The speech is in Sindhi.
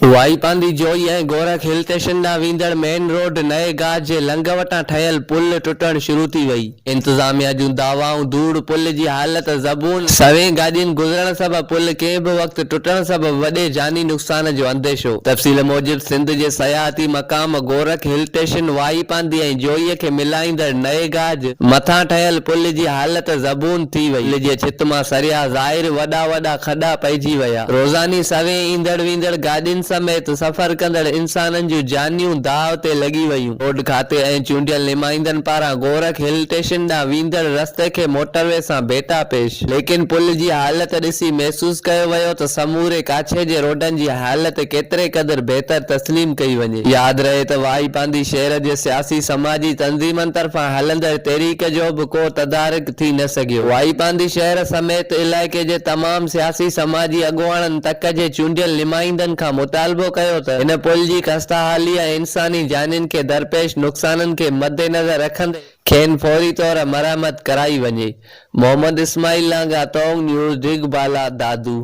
وائي پانڌي جوئي ۽ گورک هل اسٽيشن ڏانهن ويندڙ مين روڊ نئين گاج جي لنگهه وٽان ٺهيل پل ٽٽڻ شروع ٿي وئي، انتظاميا جون دعوائون ڌوڙ، پل جي حالت زبون، سوين گاڏين گذرڻ سبب پل ڪنهن به وقت ٽٽڻ سبب وڏي جاني نقصان جو انديشو. تفصيل موجب سنڌ جي سياحتي مقام گورک هل اسٽيشن وائي پانڌي ۽ جوئي کي ملائيندڙ نئين گاج مٿان ٺهيل پل جي حالت زبون ٿي وئي، پل جي ڇت مان سريا ظاهر وڏا وڏا کڏا پئجي ويا. روزاني سوين ايندڙ ويندڙ گاڏين سميت سفر ڪندڙ انسانن جون جانيون داء تي لڳي ويون. روڊ کاتي ۽ چونڊيل نمائندن پاران گورک هل اسٽيشن ڏانهن ويندڙ رستي کي موٽروي سان ڀيٽا پيش. ليڪن پل جي حالت ڏسي محسوس ڪيو ويو ته سموري ڪاڇي جي روڊن جي حالت ڪيتري قدر بهتر تسليم ڪئي وڃي. ياد رهي ته واهي پانڌي شهر جي سياسي سماجي تنظيمن طرفان هلندڙ تحريڪ جو به ڪو تدارڪ ٿي نه سگهيو. وائي پانڌي شهر سميت علائقي جي تمام سياسي سماجي اڳواڻن تڪ جي چونڊيل نمائندن کان مطالبو ڪيو ته هن پل جي خسته حالي ۽ انساني جانين کي درپيش نقصانن کي مدنظر رکندي کين فوري طور مرمت ڪرائي وڃي. محمد اسماعيل لانگاهه، تونگ نيوز، ڊگهه بالا، دادو.